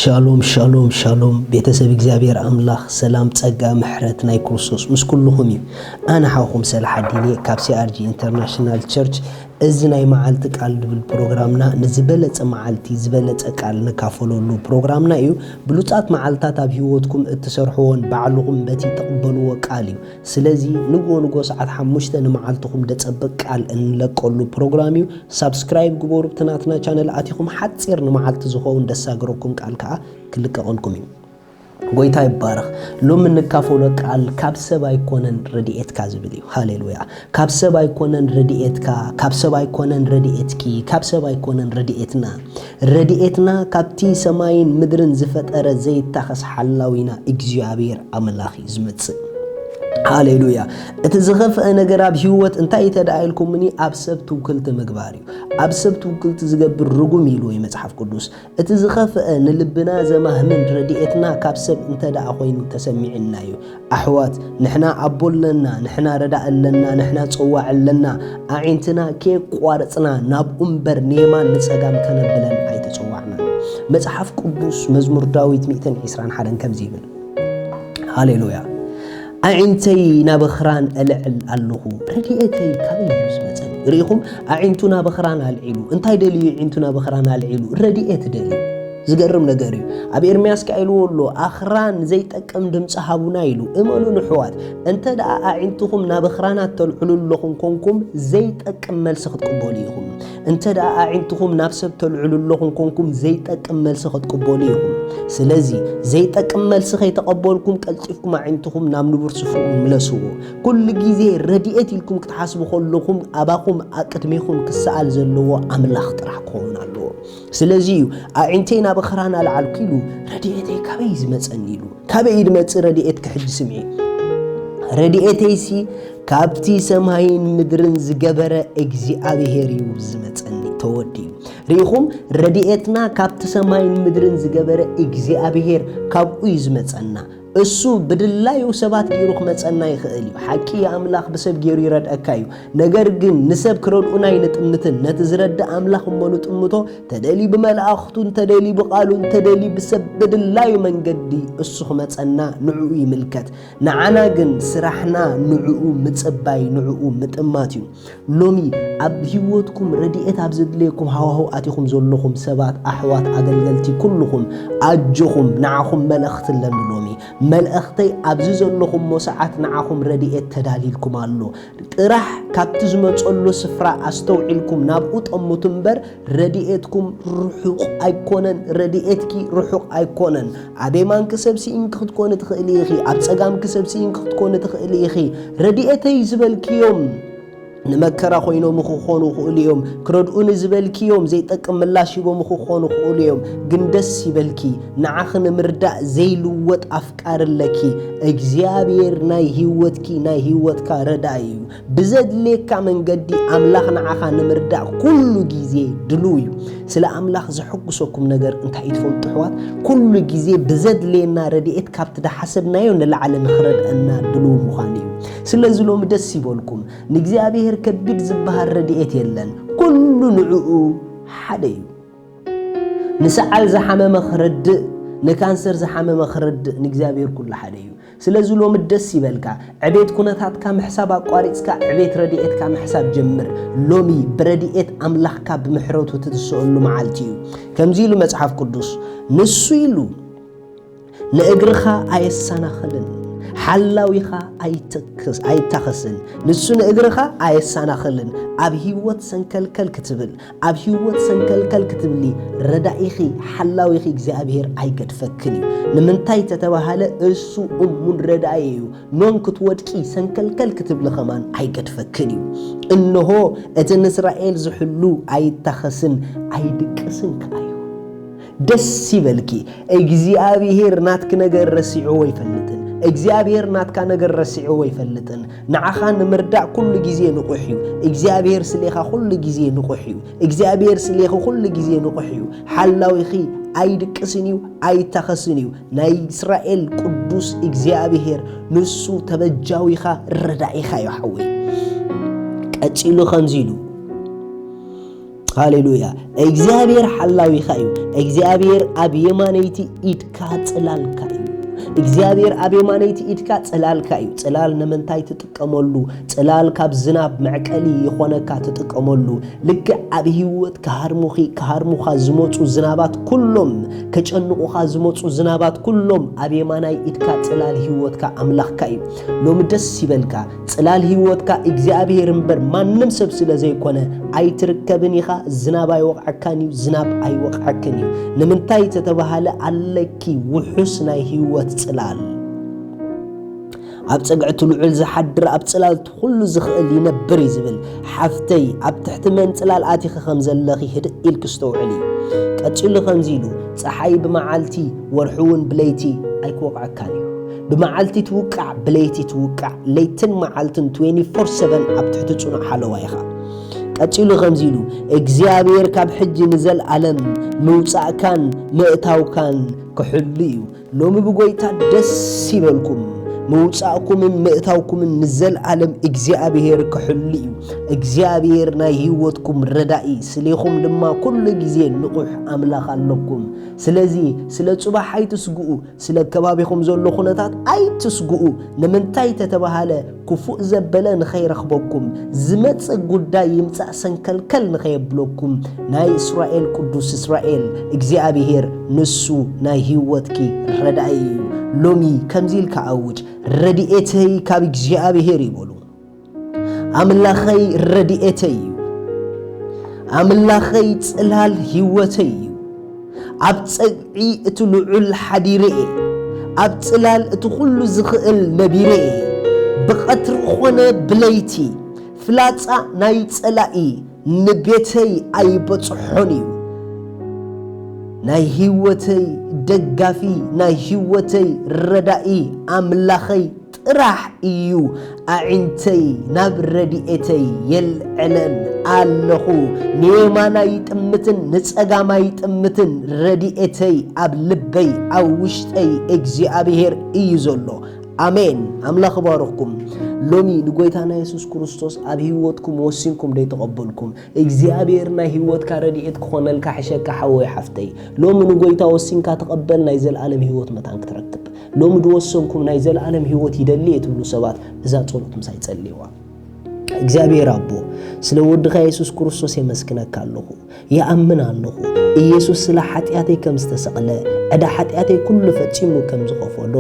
ሻሎም ሻሎም ሻሎም፣ ቤተሰብ እግዚኣብሔር ኣምላኽ ሰላም፣ ጸጋ፣ ምሕረት ናይ ክርስቶስ ምስ ኩልኹም እዩ። ኣነ ሓውኹም ሰላሓዲን እየ ካብ C R G International Church። እዚ ናይ መዓልቲ ቃል ድብል ፕሮግራምና ንዝበለጸ መዓልቲ ዝበለጸ ቃል ንካፈለሉ ፕሮግራምና እዩ። ብሉጻት መዓልታት ኣብ ህይወትኩም እትሰርሕዎን ባዕልኹም በቲ ትቕበልዎ ቃል እዩ። ስለዚ ንግሆ ንግሆ ሰዓት ሓሙሽተ ንመዓልትኹም ደጸብቕ ቃል እንለቀሉ ፕሮግራም እዩ። ሳብስክራይብ ግበሩ፣ ብቲ ናትና ቻነል ኣቲኹም ሓጺር ንመዓልቲ ዝኸውን ደሳግረኩም ቃል ከኣ ክልቀቐልኩም እዩ። ጎይታ ይባረኽ። ሎም እንካፈሎ ቃል ካብ ሰብ ኣይኮነን ረድኤትካ ዝብል እዩ። ሃሌሉያ። ካብ ሰብ ኣይኮነን ረድኤትካ፣ ካብ ሰብ ኣይኮነን ረድኤትኪ፣ ካብ ሰብ ኣይኮነን ረድኤትና። ረድኤትና ካብቲ ሰማይን ምድርን ዝፈጠረ ዘይታኸስ ሓላዊና እግዚኣብሔር ኣምላኽ እዩ ዝመጽእ። ሃሌሉያ። እቲ ዝኸፍአ ነገር ኣብ ህይወት እንታይ እዩ ተደኣ ኢልኩምኒ፣ ኣብ ሰብ ትውክልቲ ምግባር እዩ። ኣብ ሰብ ትውክልቲ ዝገብር ርጉም ኢሉ እዩ መጽሓፍ ቅዱስ። እቲ ዝኸፍአ ንልብና ዘማህምን ረድኤትና ካብ ሰብ እንተ ደኣ ኮይኑ ተሰሚዕና እዩ። ኣሕዋት፣ ንሕና ኣቦ ኣለና፣ ንሕና ረዳእ ኣለና፣ ንሕና ጸዋዕ ኣለና። ኣዒንትና ከየቋረጽና ናብኡ እምበር ንየማን ንጸጋም ከነብለን ኣይተጸዋዕናን። መጽሓፍ ቅዱስ መዝሙር ዳዊት ሚእትን ዕስራን ሓደን ከምዚ ይብል። ሃሌሉያ። ኣዒንተይ ናብ ኣኽራን እልዕል ኣለኹ፣ ረድኤተይ ካበይ እዩ ዝመጸኒ? ርኢኹም፣ ኣዒንቱ ናብ ኣኽራን ኣልዒሉ። እንታይ ደልዩ ኣዒንቱ ናብ ኣኽራን ኣልዒሉ? ረድኤት ደልዩ። ዝገርም ነገር እዩ። ኣብ ኤርምያስ ከኣ ኢልዎ ኣሎ፣ ኣኽራን ዘይጠቅም ድምጺ ሃቡና ኢሉ። እመኑን ኣሕዋት፣ እንተ ደኣ ኣዒንትኹም ናብ ኣኽራናት ተልዕሉ ኣለኹም ኮንኩም፣ ዘይጠቅም መልሲ ክትቅበሉ ኢኹም። እንተ ደኣ ኣዒንትኹም ናብ ሰብ ተልዕሉ ኣለኹም ኮንኩም፣ ዘይጠቅም መልሲ ክትቅበሉ ኢኹም። ስለዚ፣ ዘይጠቅም መልሲ ከይተቐበልኩም፣ ቀልጢፍኩም ኣዒንትኹም ናብ ንቡር ስፍርኡ ምለስዎ። ኩሉ ግዜ ረድኤት ኢልኩም ክትሓስቡ ከለኹም፣ ኣባኹም ኣቅድሜኹም ክሰኣል ዘለዎ ኣምላኽ ጥራሕ ክኸውን ኣለዎ። ስለዚ እዩ፣ ኣዒንተይ ናብ ኣኽራን ኣልዓልኩ ኢሉ፣ ረድኤተይ ካበይ እዩ ዝመጸኒ ኢሉ። ካበይ እዩ ዝመጽእ ረድኤትኪ? ሕጂ ስምዒ። ረድኤተይሲ ካብቲ ሰማይን ምድርን ዝገበረ እግዚኣብሔር እዩ ዝመጸኒ። ተወዲኡ። ርኢኹም፣ ረድኤትና ካብቲ ሰማይን ምድርን ዝገበረ እግዚኣብሔር ካብኡ እዩ ዝመጸና። እሱ ብድላዩ ሰባት ገይሩ ክመጸና ይኽእል እዩ። ሓቂ ኣምላኽ ብሰብ ገይሩ ይረድኣካ እዩ። ነገር ግን ንሰብ ክረድኡና ኣይንጥምትን። ነቲ ዝረድእ ኣምላኽ እሞ ንጥምቶ። ተደልዩ ብመላእኽቱ፣ እንተደልዩ ብቓሉ፣ እንተደልዩ ብሰብ ብድላዩ መንገዲ እሱ ክመጸና ንዕኡ ይምልከት። ንዓና ግን ስራሕና ንዕኡ ምጽባይ፣ ንዕኡ ምጥማት እዩ። ሎሚ ኣብ ህይወትኩም ረድኤት ኣብ ዘድልየኩም ሃዋህው ኣቲኹም ዘለኹም ሰባት፣ ኣሕዋት፣ ኣገልገልቲ፣ ኩልኹም ኣጆኹም፣ ንዓኹም መልእኽቲ ኣለኒ ሎሚ። መልእኽተይ ኣብዚ ዘለኹሞ ሰዓት ንዓኹም ረድኤት ተዳልይልኩም ኣሎ። ጥራሕ ካብቲ ዝመጸሉ ስፍራ ኣስተውዒልኩም ናብኡ ጠምቱ እምበር፣ ረድኤትኩም ርሑቕ ኣይኮነን፣ ረድኤትኪ ርሑቕ ኣይኮነን። ኣብ የማንኪ ሰብ ስኢንኪ ክትኮኒ ትኽእሊ ኢኺ፣ ኣብ ጸጋምኪ ሰብ ስኢንኪ ክትኮኒ ትኽእሊ ኢኺ። ረድኤተይ ዝበልክዮም ንመከራ ኮይኖም ክኾኑ ይኽእሉ እዮም። ክረድኡኒ ዝበልክዮም ዘይጠቅም ምላሽ ሂቦም ክኾኑ ይኽእሉ እዮም። ግን ደስ ይበልኪ፣ ንዓኺ ንምርዳእ ዘይልወጥ ኣፍቃሪ ኣለኪ። እግዚኣብሔር ናይ ህይወትኪ፣ ናይ ህይወትካ ረዳኢ እዩ። ብዘድልየካ መንገዲ ኣምላኽ ንዓኻ ንምርዳእ ኩሉ ግዜ ድሉው እዩ። ስለ ኣምላኽ ዘሐጉሰኩም ነገር እንታይ እዩ ትፈልጡ ኣሕዋት? ኩሉ ግዜ ብዘድልየና ረድኤት ካብቲ ዝሓሰብናዮ ንላዕሊ ንኽረድአና ድሉው ምዃኑ እዩ። ስለዚ ሎሚ ደስ ይበልኩም። ንእግዚኣብሔር ከቢድ ዝበሃል ረድኤት የለን። ኩሉ ንዕኡ ሓደ እዩ። ንሰዓል ዝሓመመ ክረድእ፣ ንካንሰር ዝሓመመ ክረድእ ንእግዚኣብሔር ኩሉ ሓደ እዩ። ስለዚ ሎሚ ደስ ይበልካ። ዕቤት ኩነታትካ ምሕሳብ ኣቋሪጽካ፣ ዕቤት ረድኤትካ ምሕሳብ ጀምር። ሎሚ ብረድኤት ኣምላኽካ ብምሕረቱ ትትስኣሉ መዓልቲ እዩ። ከምዚ ኢሉ መጽሓፍ ቅዱስ፣ ንሱ ኢሉ፣ ንእግርኻ ኣየሰናኽልን፣ ሓላዊኻ ኣይትክስ-፣ ኣይታኸስን። ንሱ ንእግርኻ ኣየሰናኽልን። ኣብ ህይወት ሰንከልከል ክትብል፣ ኣብ ህይወት ሰንከልከል ክትብሊ፣ ረዳኢኺ፣ ሓላዊኺ እግዚኣብሔር ኣይገድፈክን እዩ። ንምንታይ ተተባሃለ፣ እሱ እሙን ረዳኢ እዩ። ኖን ክትወድቂ፣ ሰንከልከል ክትብሊ ኸማን ኣይገድፈክን እዩ። እንሆ፣ እቲ ንእስራኤል ዝሕሉ ኣይታኸስን ኣይድቅስን ከኣ እዩ። ደስ ይበልኪ። እግዚኣብሔር ናትኪ ነገር ረሲዕዎ ኣይፈልጥን። እግዚኣብሔር ናትካ ነገር ረሲዕዎ ኣይፈልጥን። ንዓኻ ንምርዳእ ኩሉ ግዜ ንቑሕ እዩ። እግዚኣብሔር ስሌኻ ኩሉ ግዜ ንቑሕ እዩ። እግዚኣብሔር ስሌኺ ኩሉ ግዜ ንቑሕ እዩ። ሓላዊኺ ኣይድቅስን እዩ፣ ኣይታኸስን እዩ። ናይ እስራኤል ቅዱስ እግዚኣብሔር ንሱ ተበጃዊኻ ረዳኢኻ እዩ ሓወይ። ቀጺሉ ከምዚ ኢሉ፣ ሃሌሉያ። እግዚኣብሔር ሓላዊኻ እዩ። እግዚኣብሔር ኣብ የማነይቲ ኢድካ ጽላልካ እዩ። እግዚኣብሔር ኣብ የማነይቲ ኢድካ ጽላልካ እዩ። ጽላል ንምንታይ ትጥቀመሉ? ጽላል ካብ ዝናብ መዕቀሊ ይኾነካ፣ ትጥቀመሉ። ልክዕ ኣብ ህይወት ክሃርሙኺ፣ ክሃርሙኻ ዝመጹ ዝናባት ኩሎም፣ ከጨንቑኻ ዝመጹ ዝናባት ኩሎም ኣብ የማናይ ኢድካ ጽላል ህይወትካ ኣምላኽካ እዩ። ሎሚ ደስ ይበልካ። ጽላል ህይወትካ እግዚኣብሔር እምበር ማንም ሰብ ስለ ዘይኮነ፣ ኣይትርከብን ኢኻ። ዝናብ ኣይወቕዐካን እዩ፣ ዝናብ ኣይወቕዐክን እዩ። ንምንታይ ተተባሃለ፣ ኣለኪ ውሑስ ናይ ህይወት ጽላል። ኣብ ጸግዒ እቲ ልዑል ዝሓድር፣ ኣብ ጽላል እቲ ኩሉ ዝኽእል ይነብር እዩ ዝብል። ሓፍተይ፣ ኣብ ትሕቲ መን ጽላል ኣቲኺ ከም ዘለኺ ህድእ ኢልኪ ኣስተውዕሊ። ቀጺሉ ከምዚ ኢሉ፣ ጸሓይ ብመዓልቲ፣ ወርሒ እውን ብለይቲ ኣይክወቕዐካን እዩ። ብመዓልቲ ትውቃዕ፣ ብለይቲ ትውቃዕ፣ ለይትን መዓልትን ትዌንቲ ፎር ሰቨን ኣብ ትሕቲ ጽኑዕ ሓለዋ ኢኻ። ቀጺሉ ከምዚ ኢሉ፣ እግዚኣብሔር ካብ ሕጂ ንዘለኣለም ምውጻእካን ምእታውካን ክሕሉ እዩ። ሎሚ ብጎይታ ደስ ይበልኩም። ምውጻእኩምን ምእታውኩምን ንዘለኣለም እግዚኣብሔር ክሕሉ እዩ። እግዚኣብሔር ናይ ህይወትኩም ረዳኢ፣ ስሌኹም ድማ ኩሉ ግዜ ንቑሕ ኣምላኽ ኣለኩም። ስለዚ ስለ ጽባሕ ኣይትስግኡ፣ ስለ ከባቢኹም ዘሎ ኩነታት ኣይትስግኡ። ንምንታይ ተተባሃለ፣ ክፉእ ዘበለ ንኸይረኽበኩም፣ ዝመጽእ ጉዳይ ይምጻእ ሰንከልከል ንኸየብለኩም፣ ናይ እስራኤል ቅዱስ እስራኤል እግዚኣብሔር ንሱ ናይ ህይወትኪ ረዳኢ እዩ። ሎሚ ከምዚ ኢልካ ኣውጅ፣ ረድኤተይ ካብ እግዚኣብሔር እዩ በሉ። ኣምላኸይ ረድኤተይ እዩ። ኣምላኸይ ጽላል ህይወተይ እዩ። ኣብ ጸግዒ እቲ ልዑል ሓዲረ እየ። ኣብ ጽላል እቲ ኩሉ ዝኽእል ነቢረ እየ። ብቐትሪ ኾነ ብለይቲ ፍላጻ ናይ ጸላኢ ንቤተይ ኣይበጽሖን እዩ። ናይ ህይወተይ ደጋፊ፣ ናይ ህይወተይ ረዳኢ ኣምላኸይ ጥራሕ እዩ። ኣዒንተይ ናብ ረድኤተይ የልዕለን ኣለኹ። ንየማን ኣይጥምትን ንጸጋም ኣይጥምትን፣ ረድኤተይ ኣብ ልበይ ኣብ ውሽጠይ እግዚኣብሔር እዩ ዘሎ። ኣሜን። ኣምላኽ ይባርኽኩም። ሎሚ ንጎይታና የሱስ ክርስቶስ ኣብ ህይወትኩም ወሲንኩም ደይተቐበልኩም፣ እግዚኣብሔር ናይ ህይወትካ ረድኤት ክኾነልካ ሕሸካ ሓወይ ሓፍተይ። ሎሚ ንጎይታ ወሲንካ ተቐበል፣ ናይ ዘለኣለም ህይወት መታን ክትረክብ። ሎሚ ዝወሰንኩም ናይ ዘለኣለም ህይወት ይደሊ እየ ትብሉ ሰባት፣ እዛ ጸሎት ምሳይ ጸልይዋ። እግዚኣብሔር ኣቦ፣ ስለ ወድኻ የሱስ ክርስቶስ የመስግነካ ኣለኹ። ይኣምን ኣለኹ፣ ኢየሱስ ስለ ሓጢኣተይ ከም ዝተሰቕለ፣ ዕዳ ሓጢኣተይ ኩሉ ፈጺሙ ከም ዝኸፈሎ፣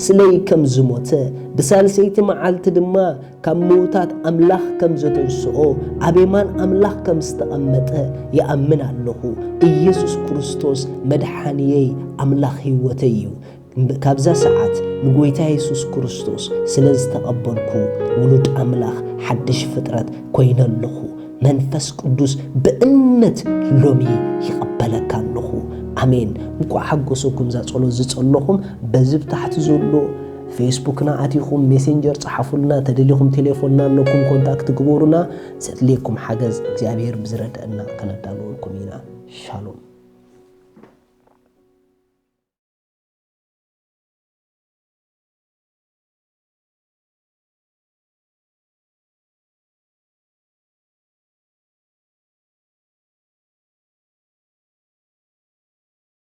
ስለይ ከም ዝሞተ፣ ብሳልሰይቲ መዓልቲ ድማ ካብ ምዉታት ኣምላኽ ከም ዘተንስኦ፣ ኣብ የማን ኣምላኽ ከም ዝተቐመጠ ይኣምን ኣለኹ። ኢየሱስ ክርስቶስ መድሓንየይ ኣምላኽ ህይወተይ እዩ። እምብ-፣ ካብዛ ሰዓት ንጎይታ የሱስ ክርስቶስ ስለ ዝተቐበልኩ ውሉድ ኣምላኽ ሓድሽ ፍጥረት ኮይነ ኣለኹ። መንፈስ ቅዱስ ብእምነት ሎሚ ይቐበለካ ኣለኹ። ኣሜን። እንቋዕ ሓጎሰኩም እዛ ጸሎት ዝጸለኹም። በዚ ብታሕቲ ዘሎ ፌስቡክና ኣቲኹም ሜሴንጀር ጸሓፉልና፣ ተደሊኹም ቴሌፎንና ኣለኩም ኮንታክት ግበሩና። ዘድልየኩም ሓገዝ እግዚኣብሔር ብዝረድአና ከነዳልወልኩም ኢና። ሻሎም።